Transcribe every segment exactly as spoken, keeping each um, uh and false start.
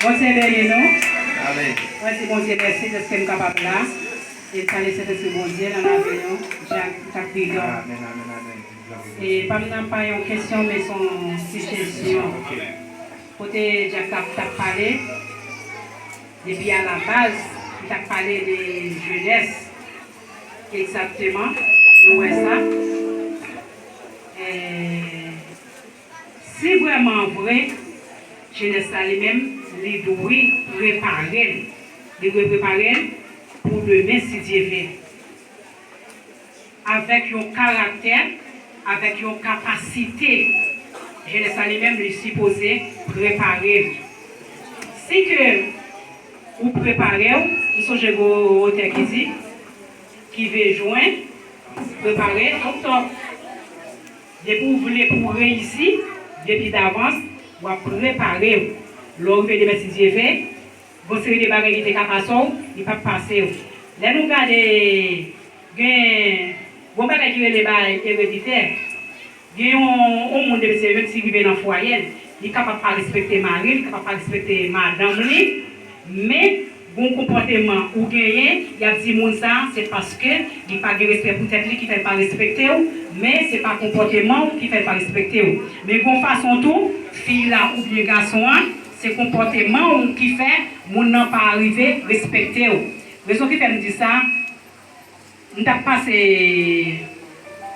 Bondye beni nou. Mwen di Bondye mèsi dèske m kapab la. E m salye Sentespri Bondye nan lavi nou, Dyak Prudent. E pa m nan pa yon kesyon, men se yon sijesyon. Kote Dyak la t ap pale, depi alabaz, li t ap pale de jenès. Egzakteman, nou wè sa. E, Si vrèman vre, jenès la li menm, li dwe prepare l. Li dwe prepare l pou demen, si Dye vle. Avèk yon karaktè, avèk yon kapasite, jenès la li menm, li sipoze prepare l. Si ke ou prepare w, m sonje gen yon otè ki di, ki ve jwen, prepare oktòb. Depi w vle pou w reyisi, depi davans, w ap prepare w. Lè w rive demen, si Dye vle, gon seri de bagay ki te ka pase w, li p ap pase w. Lè nou gade, gen gon bagay ki rele bagay ereditè. Gen yon, yon moun depi se menm si rive nan fwaye l, li kapab pa respekte mari l, li kapab pa respekte madanm li, men gon konpòteman ou genyen, y ap di moun sa, se paske li pa gen respè pou tèt li ki fè l pa respekte w, men se pa konpòteman w ki fè l pa respekte w. Men gon fason tou, fi la oubyen gason an, se konpòteman w ki fè moun nan pa rive respekte w. Rezon ki fè m di sa, m t ap pase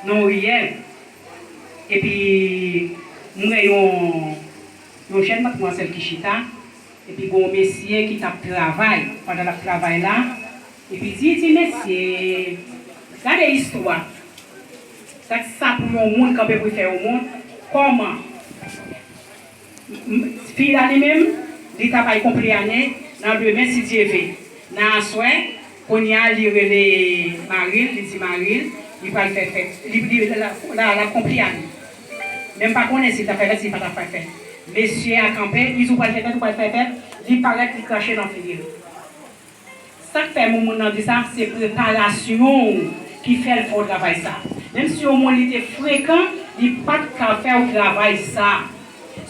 nan yon riyèl, epi m wè yon, yon jèn patwon sèl ki chita, epi gon mesye ki t ap travay, pandan l ap travay la, epi di, di mesye, gade istwa, sa k sa pou yon moun kanpe pou l fè yon moun, kòman? M, fi la li menm, li t ap al konplyannen nan demen si Dye vle. Nan aswè, kounye a li rele mari l, li di mari l, li pral fè fèt. Li, li, la, la, l ap konplyannen. Men m pa konnen si l t ap fè fèt, si l pa t ap fè fèt. Mesye a kanpe, li di ou pral fè fèt, ou pral fè fèt, li parèt, li krache nan figi l. Sa k fè moun, moun nan di sa, se preparasyon w ki fè l fè w travay sa. Menm si yon moun li te frekan, li pa t ka fè w travay sa.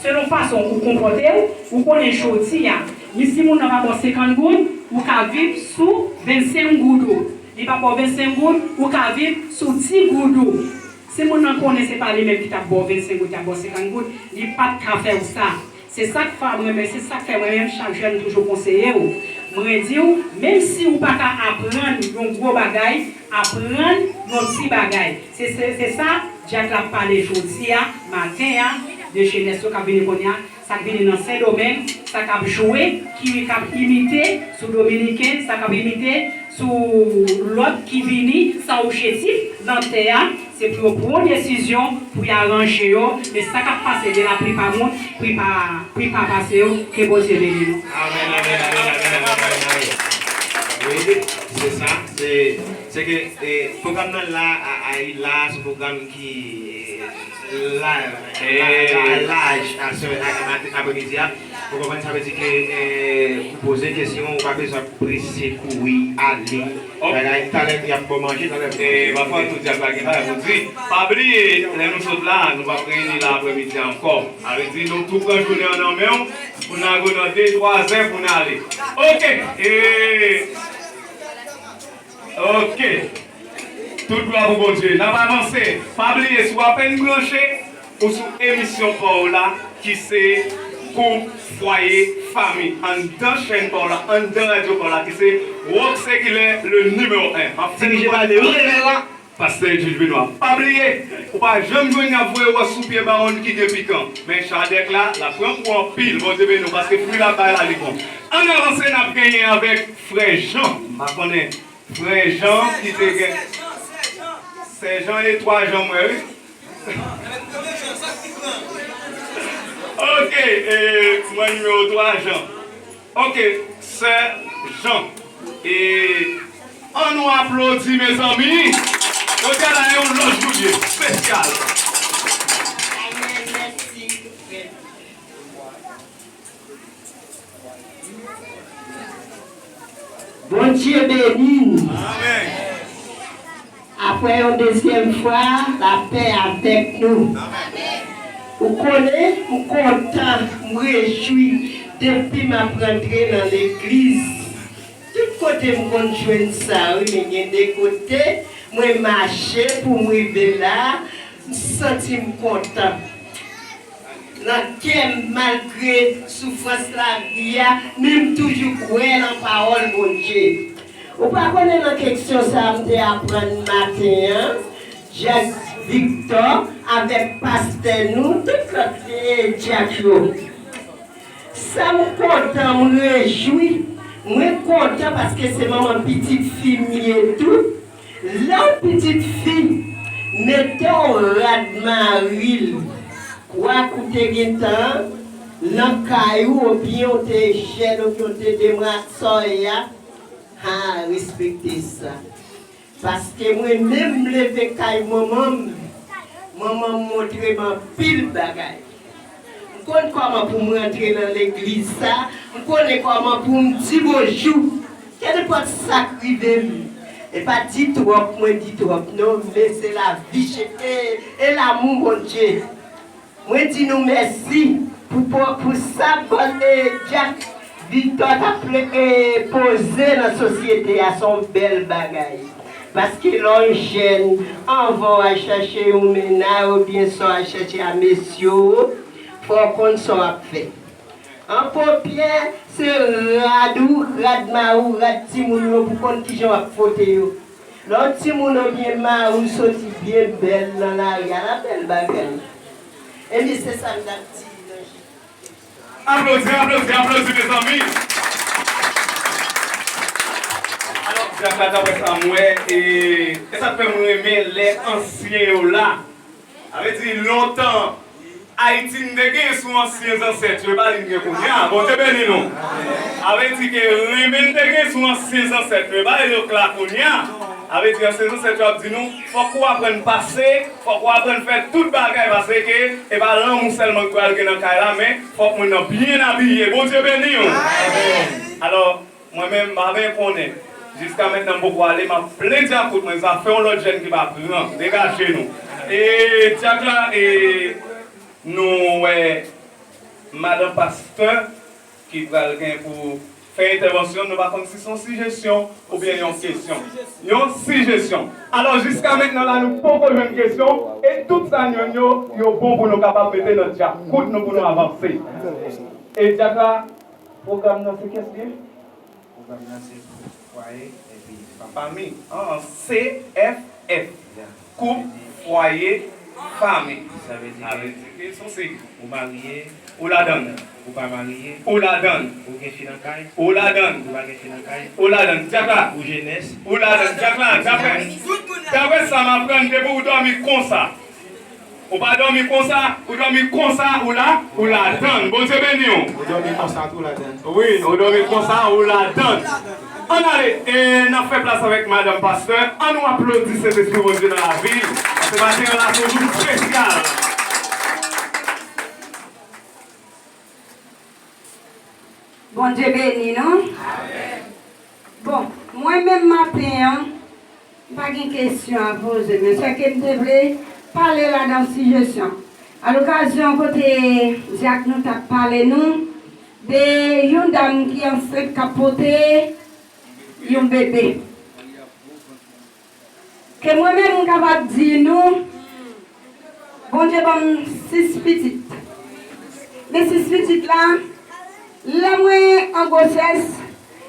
Selon fason ou konpòte w, ou konnen jodi a, men si moun nan pa ba w senkant goud, ou ka viv sou vennsenk goud ou. Li pa ba w vennsenk goud, ou ka viv sou dis goud ou. Si moun nan konnen se pa li menm ki t ap ba w vennsenk goud, t ap ba w senkant goud, li pa t ka fè w sa. Se sa k fè mwen, men se sa k fè mwen menm chak jou m toujou konseye w. Mwen di w, menm si w pa ka aprann yon gwo bagay, aprann yon ti bagay. Se, se, se sa Dyak la ap pale jodi a, maten an, de jenès yo k ap vini kounye a, sa k vini nan Sendomeng, sa k ap jwe, ki k ap imite sou Dominiken, sa k ap imite sou lòt ki vini san objektif nan tè a, se pou yo pran yon desizyon, pou y aranje yo, men sa k ap pase de laplipa moun, plipa, plipa pase yo, ke Bondye beni nou. Amèn, amèn, amèn, amèn, amèn, amèn, amèn. Wi, se sa, se, se ke, e, pwogram nan la, a, a, la, se pwogram ki, e, la, la, la, laj, a, se, a, a, apremidi a. Ou konprann, sa vle di ke, e, ou poze kesyon, ou pa bezwen prese kouri ale. Bagay, talè y ap ba w manje, talè y ap ba w manje. E, pafwa, tou Dyak la gen bagay pou di. Pa bliye, lè nou sot la, nou p ap reyini la apremidi a ankò. Sa vle di, nou tou pran jounen an nan men w, pou n lage w nan de, twa zè, pou n ale. Oke. E, oke. Tout glwa pou Bondye. N ap avanse. Pa bliye, si w apèn branche, ou sou emisyon pa w la, ki se Koup Fwaye Fanmi. Anndan chèn pa w la, anndan radyo pa w la, ki se Rock Sekilè, le numéro un. M ap fè nou konnen, pastè Edwige Benoît. Pa bliye, ou pa janm jwenn y ap voye wòch sou pye bawon ki gen pikan. Men chadèk la, l ap pran kou anpil. Bondye beni w, paske fwi l ap bay la, li bon. Ann avanse, n ap genyen avèk frè Jan. M pa konnen. Frè Jan ki te gen. Sè Jan e twa Jan, mwen, wi. Oke, e, mwen nimewo twa Jan. Oke, sè Jan. E, ann nou aplodi, mezanmi. Jodi a la, yon lòt jounen espesyal. Amèn, mèsi. Bondye beni n. Amèn. Apre yon dezyèm fwa, lapè avèk nou. Amèn. Ou konnen, m kontan, m rejwi. Depi m ap rantre nan legliz, tout kote m konn jwenn sa, wi, men gen de kote mwen mache pou m rive la, m santi m kontan. Nan kè m, malgre soufrans lavi a, men m toujou kwè nan pawòl Bondye. Ou pa konnen nan keksyon sa a m te aprann maten an, Dyak Victor avèk pastè nou, tout lòt, eh, dyak yo. Sa m kontan, m rejwi. Mwen kontan paske se manman pitit fi m ye tou. Lè w pitit fi, mete w rad mari l. Kwak ou te gentan nan kay ou, oubyen w te jèn, oubyen w te demwazèl, a, respekte sa. Paske mwen menm, m leve kay manman m, manman m montre m anpil bagay. M konn kòman pou m rantre nan legliz sa, m konnen kòman pou m di bonjou. Kenenpòt sa k rive m, e pa di twòp, mwen di twòp, non, men se lavi, e, e lanmou Bondye. Mwen di nou mèsi pou, pou, pou sa bòn, e, dyak Victor t ap ple-, e, poze nan sosyete a, se yon bèl bagay. Paske lè w jèn, anvan w al chèche yon mennaj oubyen sa w al chèche a mesye w, fò w konn sa w ap fè. An popyè, se rad ou, rad mari w, rad timoun yo pou konn kijan w ap fwote yo. Lè yon timoun oubyen mari w soti byen bèl nan lari a, la bèl bagay. Ebyen, se sa m t ap di nan jis. Aplodi, aplodi, aplodi, mezanmi. Alò, dyak la, daprè sa m wè, e, e sa k fè m renmen lè ansyen yo la. Sa vle di, lontan, Ayiti n te gen sou ansyen zansèt yo, e pa li n gen kounye a. Bondye beni nou. Sa vle di ke renmen n te gen sou ansyen zansèt yo, e pa li yo k la kounye a. Sa vle di, ansyen zansèt yo ap di nou, fòk ou aprann pase, fòk ou aprann fè tout bagay, paske e pa lanmou sèlman ki pral gen nan kay la, men fòk moun nan byen abiye. Bondye beni w. Amèn. Alò, mwen menm, m pa byen konnen. Jiska mentnan, m poko ale, m ap plen dyakout mwen, sa fè yon lòt jèn ki pa pran. Degaje nou. E, dyak la, e, nou wè madanm pastè ki pral gen pou fè entèvansyon, nou pa konn si se yon sijesyon oubyen yon kesyon. Yon sijesyon. Alò, jiska mentnan la, nou poko jwenn kesyon, e tout sa n jwenn yo, yo bon pou nou kapab mete nan dyakout nou pou nou avanse. E dyak la, pwogram nan se kiyès li ye? Pwogram nan se koup, fwaye, epi fanmi. An, C F F. Koup, fwaye, fanmi. Sa vle di ke se yon siy. Ou marye. Ou ladann. Ou pa marye. Ou ladann. Ou gen fi nan kay. Ou ladann. Ou pa gen fi nan kay. Ou ladann. Dyak la. Ou jenès. Ou ladann. Dyak la. Daprè, daprè sa m aprann, depi ou dòmi konsa, ou pa dòmi konsa, ou dòmi konsa, ou la, ou ladann. Bondye beni w. Ou dòmi konsa tou, ladann. Wi, ou dòmi konsa, ou ladann. Ann ale, e n ap fè plas avèk madanm pastè. Ann nou aplodi Sentespri Bondye nan lavi l. Paske maten an la, se yon jou espesyal. Bondye beni nou. Bon, mwen menm maten an, m pa gen kesyon a poze, men sèke m te vle pale ladan sijesyon. A lokazyon kote dyak nou t ap pale nou de yon dam ki ansent k ap pote yon bebe. Ke mwen menm m kapab di nou, Bondye ban m sis pitit. Men sis pitit la, lè mwen an gwosès,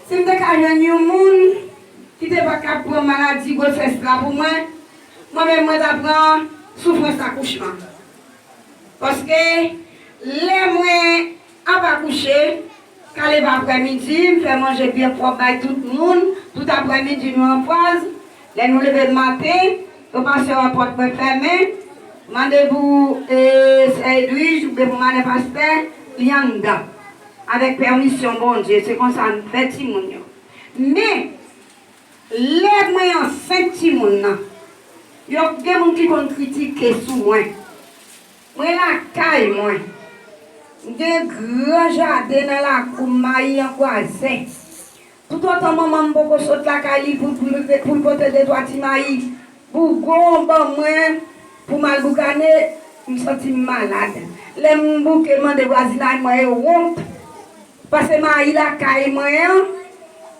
si m te ka jwenn yon moun ki te pa ka pran maladi gwosès la pou mwen, mwen menm mwen ta pran soufrans akouchman. Paske lè mwen ap akouche, ka leve aprèmidi, m fè manje byen pwòp bay tout moun, tout aprèmidi nou an pòz. Lè nou leve maten, yo pase wè pòt mwen fèmen, mande pou, e, sè Edwige oubyen pou madan pastè, li anndan. Avèk pèmisyon Bondye, se konsa m fè timoun yo. Men, lè mwen ansent timoun nan, yo gen moun ki konn kritike sou mwen. Mwen lakay mwen. M gen gran jaden nan lakou m, mayi an gwazè. Toutotan manman m poko sot lakay li pou, pou, pou l pote de twa ti mayi bougon ban mwen pou m al boukane, m santi m malad. Lè m bouke, m mande vwazinay mwen, yo wont. Pase mayi lakay mwen an,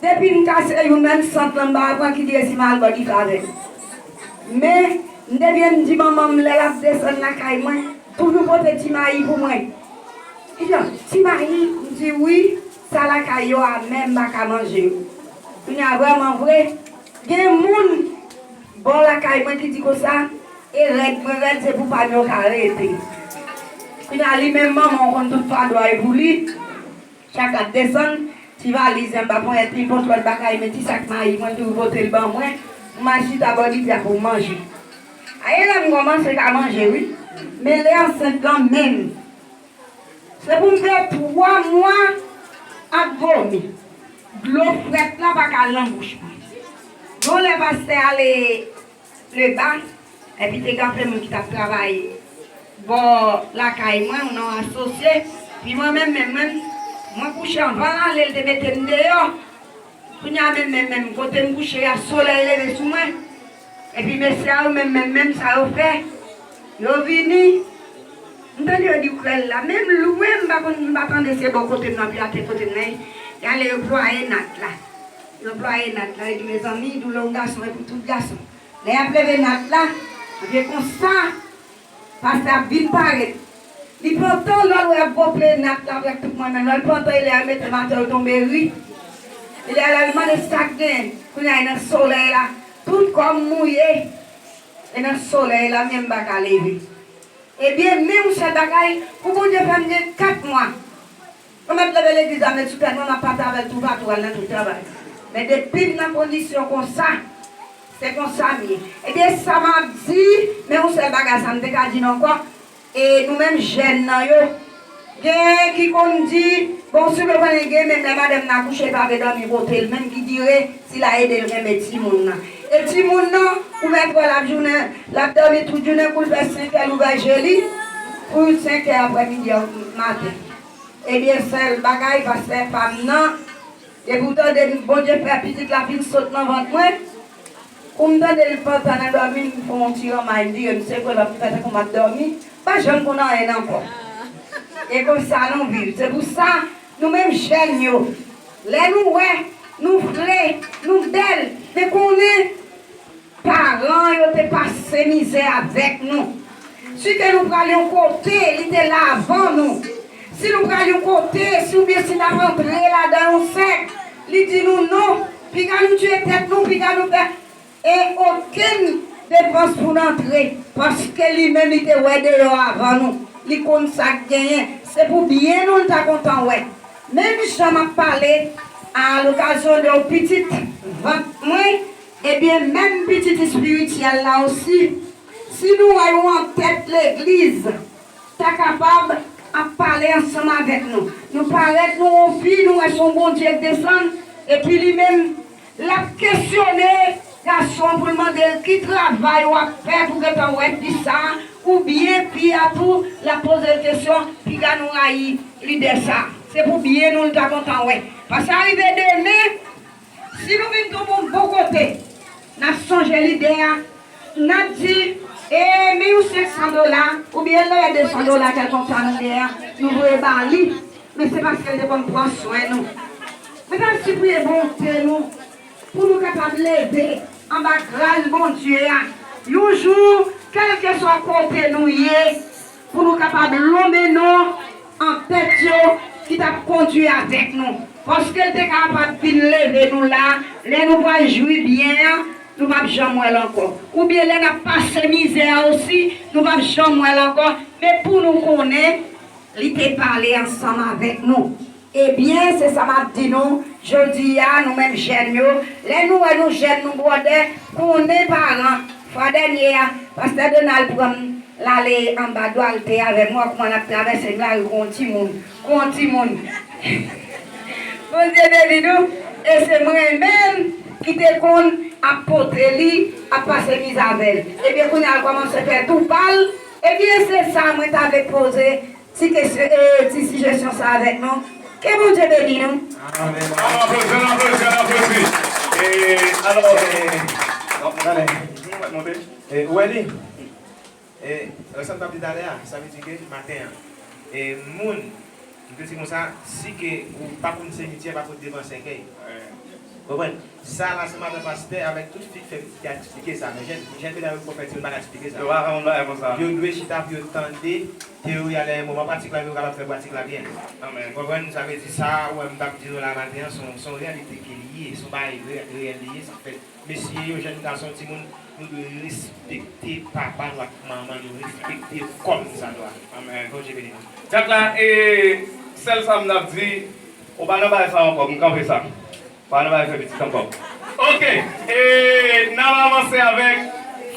depi m kase youn menm sant lan m pa pran ki dire si m al bò dife avè l. Men, m te byen m di manman m lè l ap desann lakay mwen, toujou pote ti mayi pou mwen. Li di, "Ti mayi?" M di, "Wi, sa lakay yo amè, m pa ka manje yo." Kounye a, vrèman vre, gen moun bò lakay mwen ki di konsa, "E rèd mwen rèd, se pou pa m yo ka rete." Kounye a, li menm manman w konn tout fadwa e pou li. Chak ap desann, ti valiz anba ponyèt li, pote lòt bagay, men ti sak mayi mwen toujou pote l ban mwen, m al chita bò dife a pou m manje. A, e la m kòmanse ka manje, wi. Men lè ansent lan menm, se pou m fè twa mwa ap vomi. Dlo frèt la pa ka al nan bouch mwen. Gon lè pastè ale Leba, epi te gen anpil moun ki t ap travay bò lakay mwen, yon asosye, pi mwen menm, menm, menm, mwen kouche anvan l ale, l te mete m deyò. Kounye a menm, menm, menm, kote m kouche a, solèy leve sou mwen. Epi mesye a yo menm, menm, menm, sa yo fè, yo vini, m tande yo di kwèl la, menm lwen m pa konn, m pa tande se bò kote m nan, pi atè kote m nan, y ale yo plwaye nat la. Yo plwaye nat la, yo di, mezanmi, doulè yon gason e pou tout gason. Lè y ap leve nat la, ebyen konsa, pastè ap vin parèt. Li pantan, lè l wè y ap gonfle nat la avèk tout mwen menm, lè l pantan, e lè y mete m atè, yo tonbe ri. E lè y al mande sa k genyen, kounye a, e nan solèy la, tout kò m mouye. E nan solèy la, menm m pa ka leve. Ebyen, men yon sèl bagay, pou Bondye fè m gen kat mwa. Mwen mèt leve legliz la, met sou tèt mwen, m ap pati avè l toupatou, al nan tout travay. Men depi m nan kondisyon konsa, se konsa m ye. Ebyen, sa m ap di, men yon sèl bagay sa m te ka di n ankò, e nou menm jèn nan yo, gen ki konn di, bon, si w vle konnen gen, menm lè madanm nan akouche, l pa vle dòmi kote l, menm ki dire, si l a ede l renmen timoun nan. E timoun nan, ou mèt wè l ap jounen, l ap dòmi tout jounen, kou l fè senk è, l ouvè je li, pou senk è aprèmidi, maten. Ebyen, sèl bagay, pastè pa m nan, depi w tande Bondye fè pitit la fin sot nan vant mwen, kou m tande l pantan nan dòmi, m fè yon ti ranmay, m vire, m sekwe l, m fè tankou m ap dòmi, m pa janm konn anyen ankò. E konsa nou viv. Se pou sa, nou menm jèn yo, lè nou wè, nou vle, nou bèl, men konnen paran yo te pase mizè avèk nou. Si ke nou pral yon kote, li te la avan nou. Si nou pral yon kote, si oubyen si n ap antre ladan yon sèk, li di nou non, piga nou tiye tèt nou, piga nou fè, e okenn depans pou n antre, paske li menm li te wè deyò avan nou. Li konn sa k genyen. Se pou byen nou l ta kontan wè. Menm jan m ap pale a lokazyon de yon pitit vant mwen, ebyen, menm pitit espirityèl la osi, si nou wè yon antèt legliz ta kapab ap pale ansanm avèk nou, nou parèt, nou anvi, nou wè se yon Bondye k desann, epi li menm, l ap kesyone gason an pou l mande l ki travay w ap fè pou gentan wè fi sa a, oubyen fi a tou, l ap poze l kesyon, piga nou rayi lidè sa a. Se pou byen nou l ta kontan wè. Paske a rive demen, si nou vin tonbe yon bon kote, n ap sonje lidè a, n ap di, e, men yon senk san dola, oubyen lè de san dola kèlkonk sa nou gen an, nou voye ba li. Men se paske l te konn pran swen nou. Mèt ap sipriye bonte nou, pou nou kapab leve anba gras Bondye a. Yon jou, kèlkeswa kote nou ye, pou nou kapab lonmen non antèt yo ki t ap kondui avèk nou. Paske l te kapab vin leve nou la, lè nou pral jwi byen an, nou p ap janm wè l ankò. Oubyen lè n ap pase mizè a osi, nou p ap janm wè l ankò. Men pou nou konnen, li te pale ansanm avèk nou. Ebyen, se sa m ap di nou, jodi a, nou menm jèn yo, lè nou wè nou jèn, nou bwòdè, konnen paran, fwa dènye a, pastè Donald pran m, l ale anba dwalte avè m, wè kòman n ap travèse lari kou yon timoun, kou yon timoun. Bondye beni nou, e se mwen menm ki te konn ap pote li, ap pase mizè avè l. Ebyen, kounye a, l kòmanse fè tou pa l, ebyen, se sa mwen ta vle poze ti kesyon, e, ti sijesyon sa avèk nou. Ke Bondye beni nou. Amèn. Ann aplodi, ann aplodi, ann aplodi. E, alò, e, donk, nou pral, nou pral monte. E, ou wè li? E, sa m t ap di talè a, sa vle di ke maten an, e, moun M te di konsa, si ke ou pa konn simityè, pa konn devan sèkèy. Konprann? Sa la se madan pastè avèk tout fi k fè ki ka eksplike sa. Men jèn, jèn medam yo k fè timoun pa ka eksplike sa. Yo pa ka konn bagay konsa. Yo dwe chita pou yo tande teyori a, lè moman pratik la vini, yo kapab fè pratik la byen. Amèn. Konprann? Sa vle di sa, ou wè m t ap di nou la maten an, se yon, se yon reyalite ke li ye, se yon bagay re-, reyèl li ye, sa fèt. Mesye yo, jèn gason, timoun, nou dwe respekte papa nou ak manman nou, respekte yo kòmsadwa. Amèn. Bondye beni nou. Dyak la, e sèl sa m t ap di, ou pa nan bagay sa ankò, m kanpe sa. Pa nan bagay fè pitit ankò. Oke, e n ap avanse avèk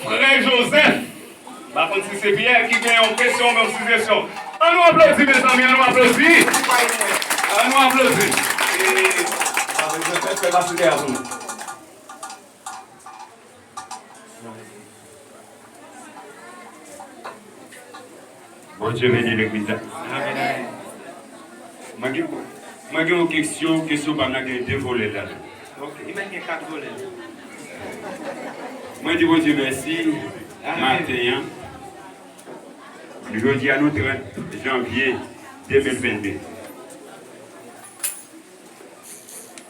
frè Joseph. M pa konn si se Pierre ki gen yon kesyon oubyen yon sijesyon. An nou aplodi, mezanmi, an nou aplodi. An nou aplodi. E, pa bezwen pè, fè pasitè a pou nou. Bondye beni legliz la. Mwen gen, mwen gen yon kesyon, kesyon pa m nan gen de volè ladan. Ok, li menm gen kat volè. Mwen di Bondye mèsi maten an. Jodi a nou trant janvye de mil vennde.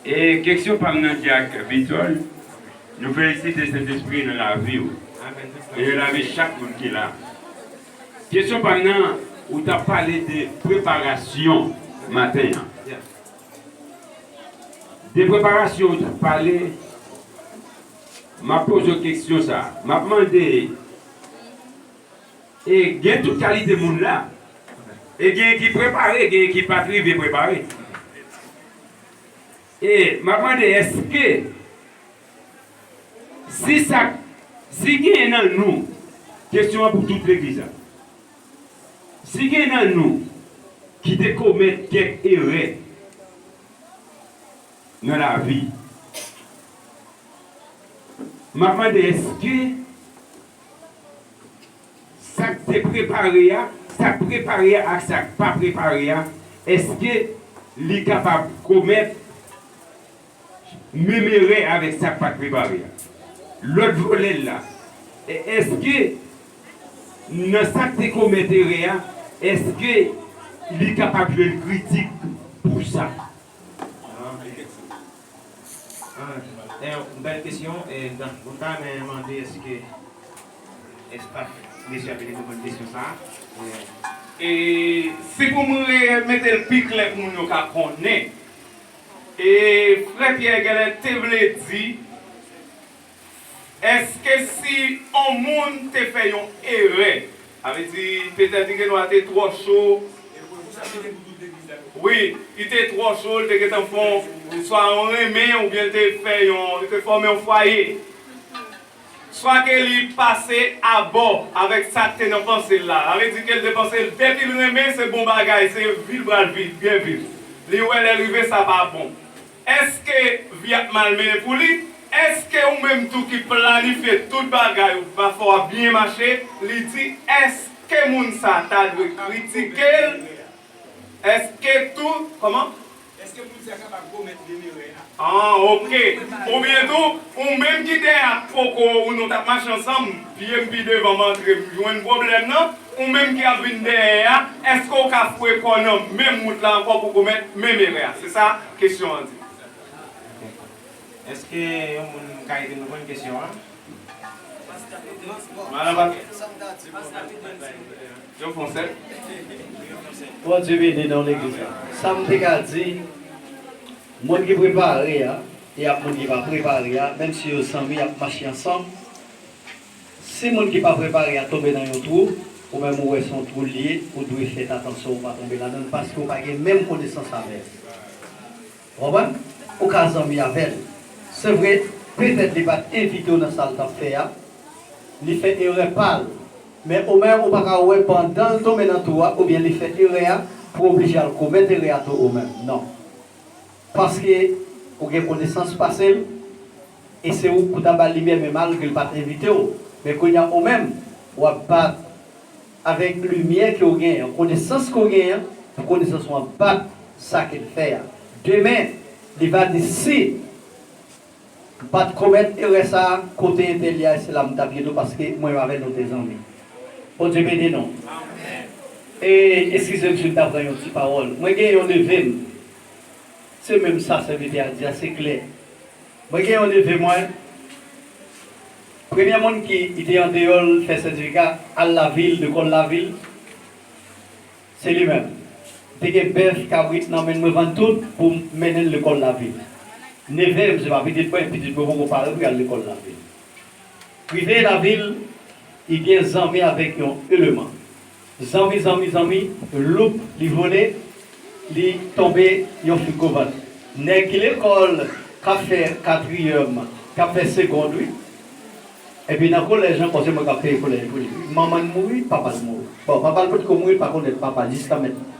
E kesyon pa m nan Dyak Victor, nou felisite Sentespri nan lavi w e nan lavi chak moun ki la. Kesyon pa m nan, ou t ap pale de preparasyon maten an. De preparasyon ou t ap pale, m ap poze w kesyon sa. M ap mande, e gen tout kalite moun la. E gen ki prepare, gen ki pa t rive prepare. E m ap mande, èske si sa, si gen nan nou, kesyon an pou tout legliz la. Si gen nan nou ki te komèt kèk erè nan lavi, m ap mande, èske sa k te prepare a, sa k prepare a ak sa k pa prepare a, èske li kapab komèt menm erè avèk sa k pa t prepare a? Lòt volè l la, e-, èske nan sa k te komèt erè a, èske li kapab jwenn kritik pou sa? Ah, ah, e yon bèl kesyon. E, dan, mwen ta renmen mande èske estaf mesye a te reponn kesyon sa a. E, e si pou mwen remete l pi klè pou moun yo ka konnen, e frè Pierre genlè te vle di, èske si yon moun te fè yon erè, sa vle di, petèt li gen dwa te twò cho, wi, li te twò cho, li te gentan fè yon, swa yon renmen, oubyen li te fè yon, li te fòme yon fwaye. Swa ke li pase abò avèk sa k te nan panse l la. Sa vle di ke l te panse depi l renmen, se bon bagay, se viv l pral viv, byen viv. Li wè lè l rive, sa pa bon. Èske vi ap mal mennen pou li? Èske ou menm tou ki planifye tout bagay ou pa fè w ap byen mache, li di, èske moun sa ta dwe kritike l? Èske tou, kòman? Èske moun sa kapab komèt menm erè a? Ah, ok. Oubyen tou, ou menm ki dèyè a poko, ou nou t ap mache ansanm, pye m pi devan, m antre, m jwenn pwoblèm nan, ou menm ki ap vin dèyè a, èske w ka foure kò w nan menm wout la ankò pou komèt menm erè a? Se sa kesyon an di. Èske yon moun ka ede m reponn kesyon an? Madan Pat-, Jean Français. Bondye beni nou legliz la. Sa m te ka di, moun ki prepare a, e ak moun ki pa prepare a, menm si yo zanmi, y ap mache ansanm, si moun ki pa prepare a tonbe nan yon twou, ou menm ou wè se yon twou l ye, ou dwe fè atansyon ou pa tonbe ladan l, paske ou pa gen menm konesans avè l. Ou konprann? Ou ka zanmi avè l. Se vre, petèt li pa t envite w nan sa l t ap fè a, li fè erè pa l. Men ou menm, ou pa ka wè pandan l tonbe nan twou a, oubyen li fè erè a, pou w oblije al komèt erè a tou ou menm. Non. Paske ou gen konesans pase l, e se ou pou ta ba l limyè, men malgre l pa t envite w. Men kounye a, ou menm, w ap bat avèk limyè ke w genyen an, konesans ke w genyen an, pou konesans ou an bat sa ke l fè a. Demen, li va di, si m pa t komèt erè sa a, kote entèl ye a, se la m t ap ye tou, paske mwen menm avè l nou te zanmi. Bondye beni nou. E eskize m si m ta pran yon ti pawòl. Mwen gen yon neve m. Se menm sa sèvitè a di a, se klè. Mwen gen yon neve mwen. Premye moun ki te andeyò l fè sètifika al lavil, lekòl lavil, se li menm. Te gen bèf, kabrit nan men l, mwen vann tout pou m mennen l lekòl lavil. Neve m, se pa pitit mwen, pitit mwen poko pare pou y al lekòl lavil. Rive lavil, li gen zanmi avèk yon eleman. Zanmi, zanmi, zanmi, loup, li vole, li tonbe yon fi gwo vant. Nèg ki lekòl, k ap fè katriyèm, k ap fè segond, wi. Epi nan kolèj ankò, se mwen k ap peye kolèj pou li. Manman l mouri, papa l mouri. Bon, papa l potko mouri, l pa konèt papa l jiska mentnan.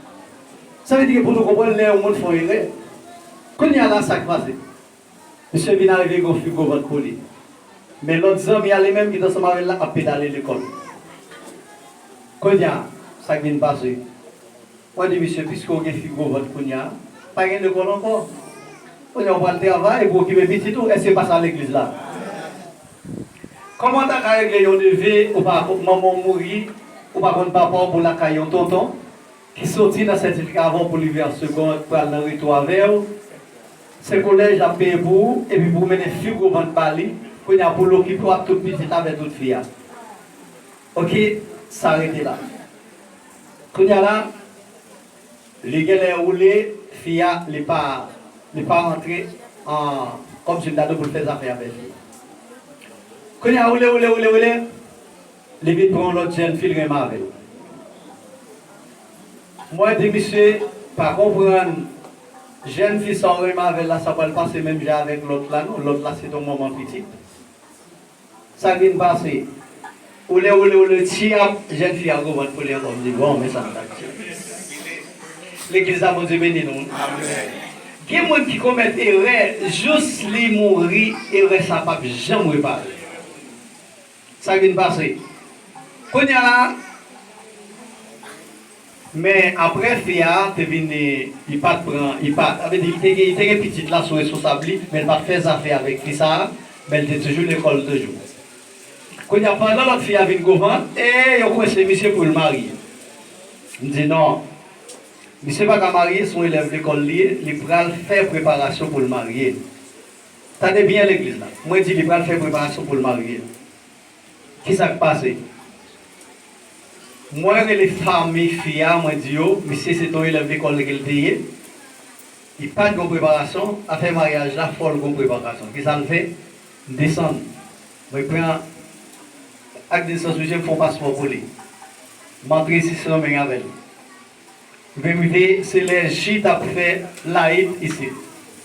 Sa vle di ke pou nou konprann lè yon moun fè yon erè. Kounye a la, sa k pase? Misye vin arive gen yon fi gwo vant pou li. Men lòt zanmi a li menm ki t ansanm avè l la ap pedale lekòl. Kounye a, sa k vin pase? Mwen di misye, piske w gen fi gwo vant kounye a, pa gen lekòl ankò. Kounye a w pral travay pou okipe pitit ou, èske se pa sa legliz la? Kòman w ta ka regle yon neve, ou pa, manman w mouri, ou pa konn papa w, pou lakay yon tonton ki soti nan sètifika avan w pou l rive an segond, pral nan retou avè w? Se kolèj l ap peye pou ou, epi pou w mennen fi gwo vant ba li, kounye a pou l okipe w ak tout pitit la avè tout fi a. Oke, sa rete la. Kounye a la, li genlè woule, fi a, li pa, li pa rantre an, kòmsi m ta di w pou l fè zafè avè fi a. Kounye a, woule, woule, woule, woule, li vin pran yon lòt jèn fi, l renmen avè l. Mwen di misye, pa konprann, jèn fi sa w renmen avè l la, sa pral pase menm jan avèk lòt la, non, lòt la se t on manman pitit. Sa k vin pase? Woule, woule, woule, tiyap, jèn fi a gwo vant pou li ankò. M di, bon, men sa m t ap di. Legliz la, Bondye beni nou. Gen moun ki komèt erè, jous li mouri, erè sa p ap janm repare. Sa k vin pase? Kounye a la, men apre fi a te vin, li pa t pran, li pa, sa vle di, li te gen, li te gen pitit la sou responsab li, men li pa t fè zafè avèk fi sa a, men li te toujou lekòl toujou. Kounye a, pandan lòt fi a vin gwo vant, e yo kwense misye pou l marye. M di non. Misye pa ka marye, se yon elèv lekòl li ye, li pral fè preparasyon pou l marye. Tande byen legliz la. Mwen di li pral fè preparasyon pou l marye. Kisa k pase? Mwen rele fanmi fi a, mwen di yo, misye se t on elèv lekòl ke l te ye. Li pa t gen preparasyon, afè maryaj la, fò l gen preparasyon. Kisa l fè? M desann. Mwen pran ak nesans misye, m fè yon paspò pou li. M antre isit Sendomeng avè l. Lè m rive, se lè Ji t ap fè layit isit.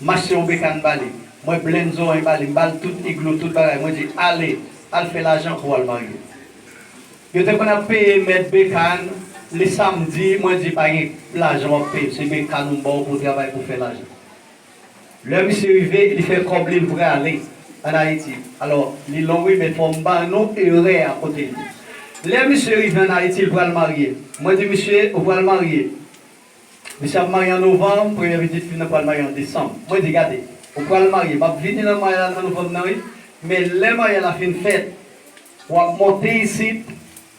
M achte yon bekàn ba li. Mwen blenn zòrèy ba li, m ba l tout iglou, tout bagay. Mwen di, ale, al fè lajan pou w al marye. Yo te konn ap peye mèt bekàn le samdi, mwen di, pa gen lajan w ap peye, se bekàn ou m ba w pou w travay pou w fè lajan. Lè misye rive, li fè kòb li, l prale ann Ayiti. Alò, li long wi, men fò m ban nou erè a kote l ye. Lè misye rive ann Ayiti, l pral marye. Mwen di misye, ou pral marye. Misye ap marye an novanm, premye pitit fi m nan pral marye an desanm. Mwen di, gade, ou pral marye, m ap vini nan maryaj la nan novanm nan wi, men lè maryaj la fin fèt, w ap monte isit,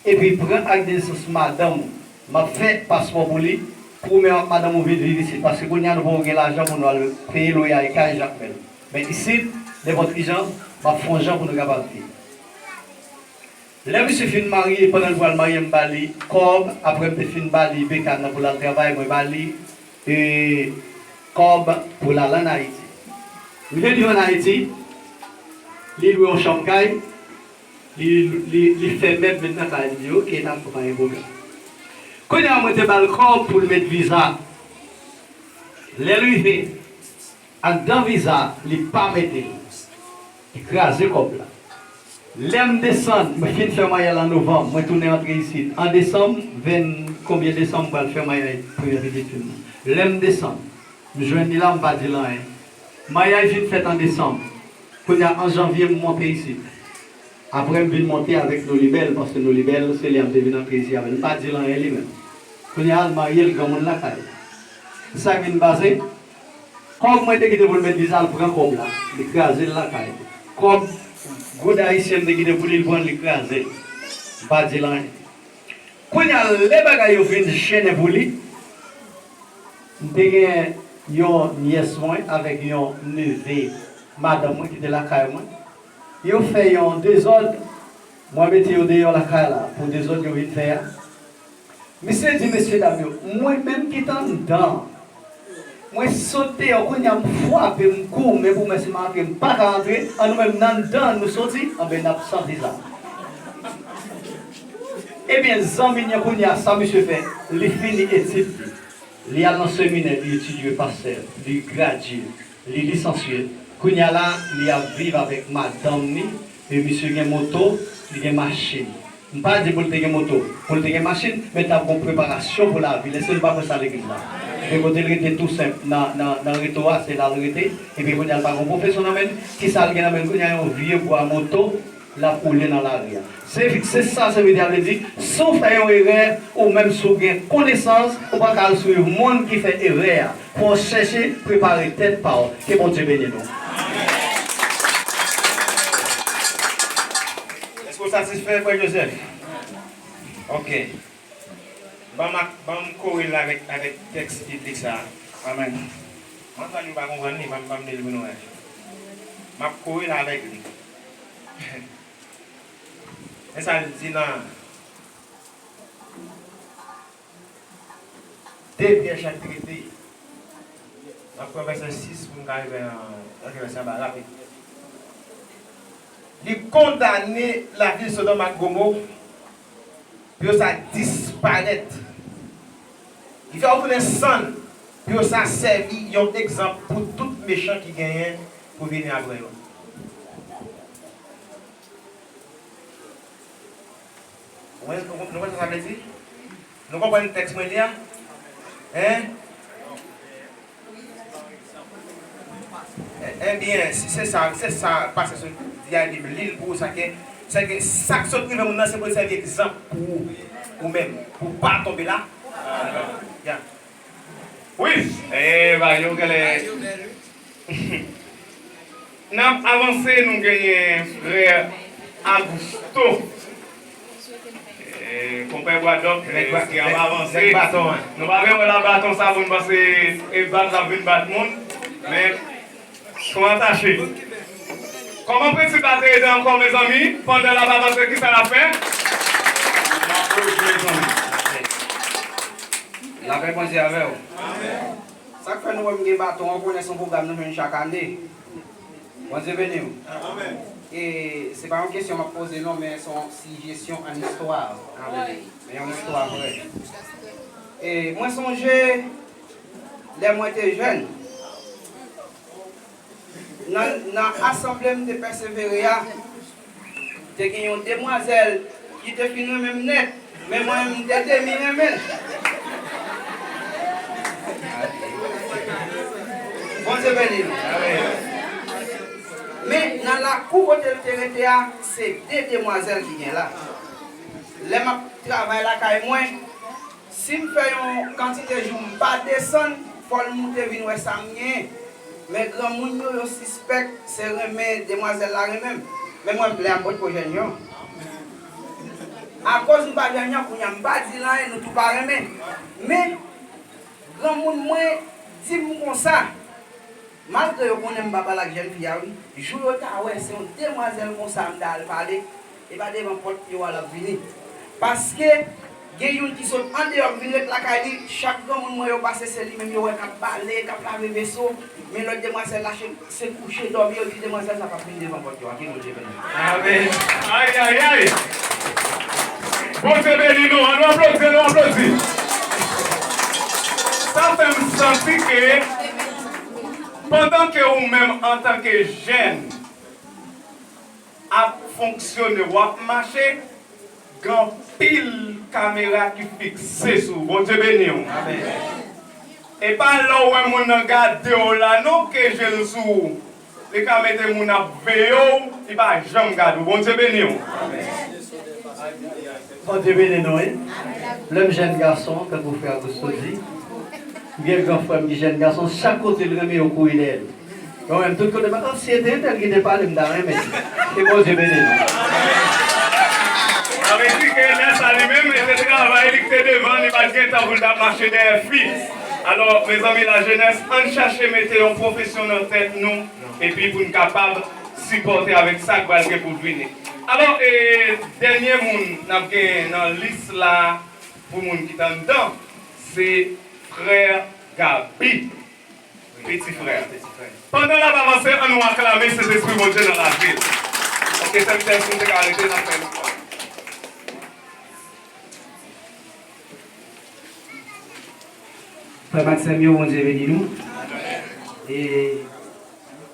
epi pran ak nesans madanm ou. M ap fè paspò pou li, pou ou menm ak madanm ou vin viv isit, paske kounye a nou poko gen lajan pou nou al peye lwaye kay Jakmèl. Men isit, nenpòt kijan, m ap fè yon jan pou nou kapab viv. Lè misye fin marye, pandan l pral marye, m ba li kòb, apre m te fin ba li bekàn nan pou l al travay, mwen ba li, e, kòb pou l al ann Ayiti. Rive li ann Ayiti, li lwe yon chanm kay, li, li, li fè mèb met nan kay, li di, oke, dakò, pa gen pwoblèm. Kounye a, mwen te ba l kòb pou l met viza. Lè l rive, anndan viza, li pa mete l. Li kraze kòb la. Lè m desann, mwen fin fè maryaj la an novanm, mwen tounen antre isit. An desanm, venn konbyen desanm, m pral fè maryaj premyè pitit fi m nan. Lè m desann, m jwenn li la, m pa di l anyen. Maryaj vin fèt an desanm. Kounye a, an janvye, m monte isit. Apre, m vin monte avèk Nolibèl, paske Nolibèl, se lè a m te vin antre isit avè l. M pa di l anyen, li menm. Kounye a, l marye, l granmoun lakay. Sa k vin pase? Kòb mwen te kite pou l met viza, l pran kòb la. Li kraze l lakay. Kòb goud ayisyen m te kite pou li, l pran l, li kraze l. M pa di l anyen. Kounye a, lè bagay yo vin jennen pou li, m te gen yon nyès mwen avèk yon neve madanm mwen ki te lakay mwen. Yo fè yon dezòd, mwen mete yo deyò lakay la pou dezòd yo vin fè a. Misye di, "Mesyedam yo, mwen menm ki t anndan, mwen sot deyò, kounye a m frape, m goumen pou mwen si m antre, m pa ka antre, an nou menm n anndan, nou soti, anben n ap santi sa." Ebyen, zanmi n yo kounye a, sa misye fè, li fini etid li. Li al nan seminè, li etidye pastè, li gradye, li lisansye. Kounye a la, li ap viv avèk madanm ni, e misye gen moto, li gen machin. M pa di pou l te gen moto, pou l te gen machin, men t ap gon preparasyon pou lavi l. Èske nou pa kwè sa legliz la? Men kote l rete tou senp, nan, nan, nan reto a, se la l rete. Epi kounye a l pa gon pwofesyon nan men l. Kisa l gen nan men l kounye a? Yon vye bwa moto l ap woule nan lari a. Se, se sa sèvitè a vle di. Si w fè yon erè, ou menm si w gen konesans, ou pa ka al swiv moun ki fè erè a. Fò w chèche prepare tèt pa w. Ke Bondye beni nou. Èske w satisfè, frè Joseph? Ok. Ban m ak, ban m kore l avèk, avèk tèks biblik sa a. Amèn. Mwen kwè nou pa konprann li, ban m, ban m li pou nou wè. M ap kore l avèk li. Men sa l di nan de Pyè chapit de. N ap pran vèsè sis pou n ka rive nan, nan vèsè anba rapid. Li kondane lavil Sodòm ak Gomò pou yo sa disparèt. Li fè yo tounen sann pou yo sa sèvi yon egzanp pou tout mechan ki genyen pou vini apre yo. Ou konn, nou konn, nou konn sa sa vle di? Nou konprann tèks mwen li a? Hein? E, ebyen, si se sa, se sa pastè sot di a, epi m li l pou ou, sa ke, se ke sa k sot rive moun nan, se pou l sèvi egzanp pou ou, ou menm, pou w pa tonbe la. Ya. Wi, e, bagay yo genlè. N ap avanse, nou genyen frè Augusto. E, konpè Bwadòk, e, ki ap avanse. Nou pa vle wè la baton sa pou n panse e bat l ap vin bat moun, men son atache. Kòman prensip la te ede ankò, mezanmi, pandan l ap avanse, kisa l ap fè? Lapè Bondye avè w. Sa k fè nou wè m gen baton an, konnen se yon pwogram nou jwenn chak ane. Bondye beni w. E se pa yon kesyon m ap poze non, men se yon sijesyon an istwa. Men yon istwa vrè. E mwen sonje, lè mwen te jèn, nan, nan asanble m te pèsevere a, te gen yon demwazèl ki te fin renmen m nèt, men mwen menm m te demi renmen l. Bondye beni nou. Men nan lakou kote l te rete a, se de demwazèl ki gen la. Lè m ap travay lakay mwen, si m fè yon kantite jou m pa desann, fò l moute vin wè sa m genyen. Men granmoun yo, yo sispèk se renmen demwazèl la renmen m. Men mwen, lè a m potko jèn yo. Akoz m pa jèn yo, kounye a m pa di l anyen, nou tou pa renmen. Men, granmoun mwen di m konsa, malgre yo konnen m pa pale ak jèn fi a, wi, jou yo ta wè se yon demwazèl konsa m ta al pale, e pa devan pòt yo a l ap vini. Paske gen youn ki sot andeyò k vin ret lakay li, chak granmoun mwen yo pase se li menm yo wè k ap bale, k ap lave veso, men lòt demwazèl la se, se kouche dòmi yo di demwazèl sa p ap vin devan pòt yo a, ke Bondye beni. Amèn. Ay, ay, ay. Bondye beni nou, an nou aplodi, an nou aplodi. Sa fè m santi ke pandan ke ou menm antanke jèn ap fonksyone, w ap mache, gen anpil kamera ki fikse sou ou. Bondye beni w. Amèn. E pa lè w wè moun nan gade w la non ke je l sou ou. Li ka mete moun ap veye w, li pa janm gade w. Bondye beni w. Amèn. Bondye beni nou, wi. Lè m jèn gason, tankou frè Augusto di, m gen gran frè m ki jèn gason, chak kote l renmen yo kouri dèyè l. Mwen menm, tout kote m ap, "Ah, si se te entèl ki te pale, m ta renmen." Ke Bondye beni nou. Sa vle di ke lè sa li menm, e se te Travay li k te devan, li pa t gen tan pou l t ap mache dèyè fi. Alò, mezanmi, lajenès, ann chache mete yon pwofesyon nan tèt nou, epi pou n kapab sipòte avèk sa k pral gen pou vini. Alò, e, dènye moun n ap gen nan lis la pou moun ki t anndan, se frè Gaby. Piti frè. Pandan n ap avanse, ann nou aklame Sentespri Bondye nan lavi l. Ok, sèvitè, si w te ka rete, n ap fè l. Frè m ak sè m yo, Bondye beni nou. E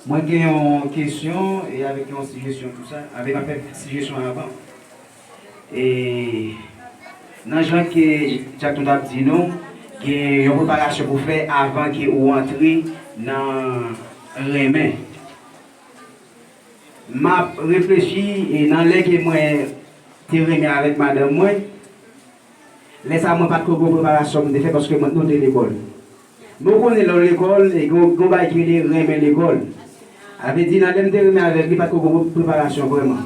mwen gen yon kesyon e avèk yon sijesyon tou sa, avèk, m ap fè sijesyon avan. E nan jan ke Jackson t ap di nou, gen yon preparasyon pou fè avan ke ou antre nan renmen. M ap reflechi e nan lè ke mwen te renmen avèk madanm mwen, lè sa a mwen pa t ko gen preparasyon m te fè paske mwen, nou te lekòl. Men w konnen lè w lekòl, e gen, gen yon bagay ki rele renmen lekòl. A vle di, nan lè m te renmen avè l, li pa t ko gen preparasyon vrèman.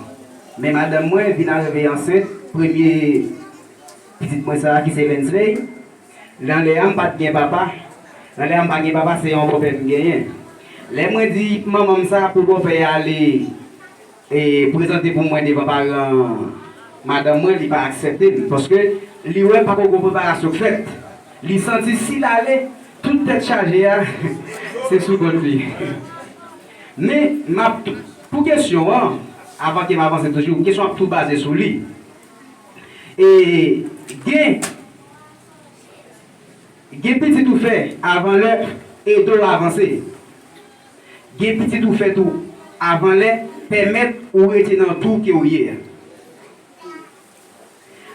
Men madanm mwen vin arive ansent, premye pitit mwen sa a, ki se Lensley. Nan lè a, m pa t gen papa. Nan lè a, m pa gen papa, se yon bòpè m genyen. Lè mwen di manman m sa pou bòpè a ale e prezante pou mwen devan paran madanm mwen, li pa aksepte l, paske li wè pa poko preparasyon k fèt. Li santi si l ale, tout tèt chaje a, se sou kont li. Men, m ap, pou kesyon an, avan ke m avanse toujou, kesyon an ap tou baze sou li. E gen, gen pitit ou fè avan lè ede w avanse. Gen pitit ou fè tou avan lè pèmèt ou rete nan tou ke ou ye a.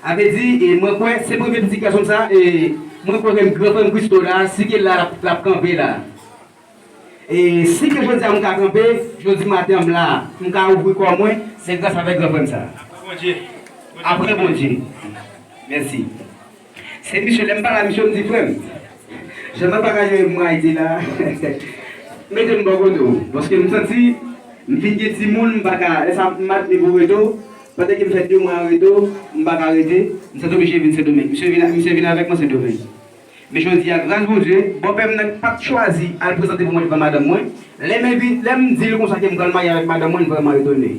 A vle di, e mwen kwè se premye pitit gason m sa, e mwen kwè ke m gran frè m Christo la, si ke la l ap, l ap kanpe la. E si ke jodi a m ka kanpe, jodi maten an m la, m ka ouvri kò mwen, se gras avèk gran frè m sa. Apre Bondye. Apre Bondye. Mèsi. Se misye, lè m pale a misye, m di, "Frè m, jan m ap pale avèk mwen Ayiti la, mete m bò kote w." Paske m santi, m fin gen timoun, m pa ka, lè sa m ap ni pou reto, pandan ke m fè de mwa an reto, m pa ka rete, m santi oblije vin Sendomeng. Misye vin, misye vin avèk mwen Sendomeng. Men jodi a, gras Bondye, bòpè m nan pa t chwazi al prezante pou mwen devan madanm mwen. Lè m envi-, lè m di l konsa ke m pral marye avèk madanm mwen, l vrèman etone.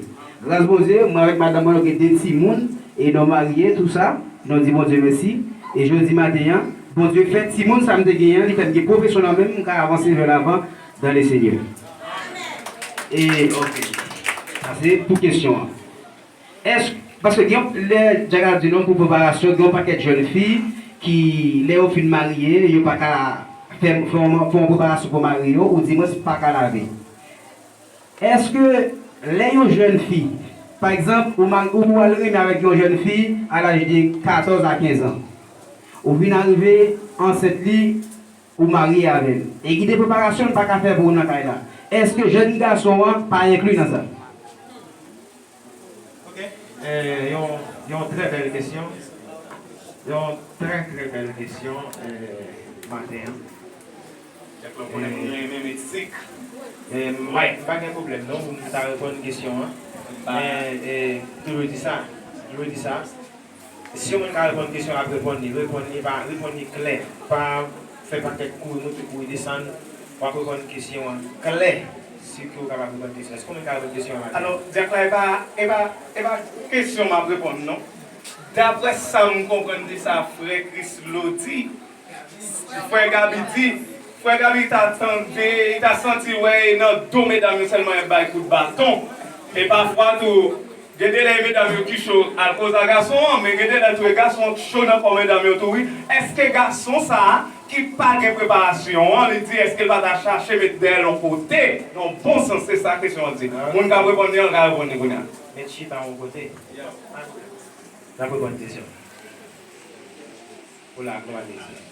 Gras Bondye, mwen avèk madanm mwen, nou gen de timoun, e nou marye, tou sa. Nou di Bondye mèsi. E jodi maten an, Bondye fè timoun sa m te genyen an, li fè m gen pwofesyon nan men m, m ka avanse vè lavan dans le Seigneur. E, ok. Sa se pou kesyon an. Èske, paske gen, lè Dyak ap di nou pou preparasyon, gen yon pakèt jèn fi ki, lè yo fin marye, yo pa ka fè, fè yon, fè yon preparasyon pou mari yo, oudimwens pa ka lave. Èske lè yon jèn fi, pa egzanp, ou mari, ou al renmen avèk yon jèn fi a laj de katòz a kenz an, ou vin arive ansent li, ou marye avè l, e gen de preparasyon l pa ka fè pou ou nan kay la, èske jèn gason an pa enkli nan sa? Ok. Eh, yon, yon trè bèl kesyon. Yon trè, trè bèl kesyon, eh, maten an. Dyak la konnen moun yo renmen mizik. Eh, m pa gen pwoblèm non pou m ta reponn kesyon an. Men, eh, toujou di sa, toujou di sa, si yon moun ka reponn kesyon, l ap reponn li, reponn li, pa, reponn li klè. Pa fè pakèt kouri moute, kouri desann. W ap reponn kesyon an klè. Si ke w kapab reponn kesyon an. Èske w menm ka reponn kesyon an maten? Alò, Dyak la, e pa, e pa, e pa kesyon m ap reponn non. Daprè sa m konprann de sa frè Chrislo di, frè Gaby di, frè Gaby ta tande, li ta santi wè e nan do medam yo sèlman y ap bay kout baton. E pafwa tou, gen de lè e medam yo ki cho al koz a gason an, men gen de lè tou e gason an cho nan kò medam yo tou wi. Èske gason sa a ki pa gen preparasyon an, li di èske l pa ta chache met dèyè l yon kote? Nan bon sans, se sa kesyon an di. Moun k ap reponn li an, l ka reponn li kounye a. Met chita yon kote. N ap reponn kesyon. Pou la glwa de Dye.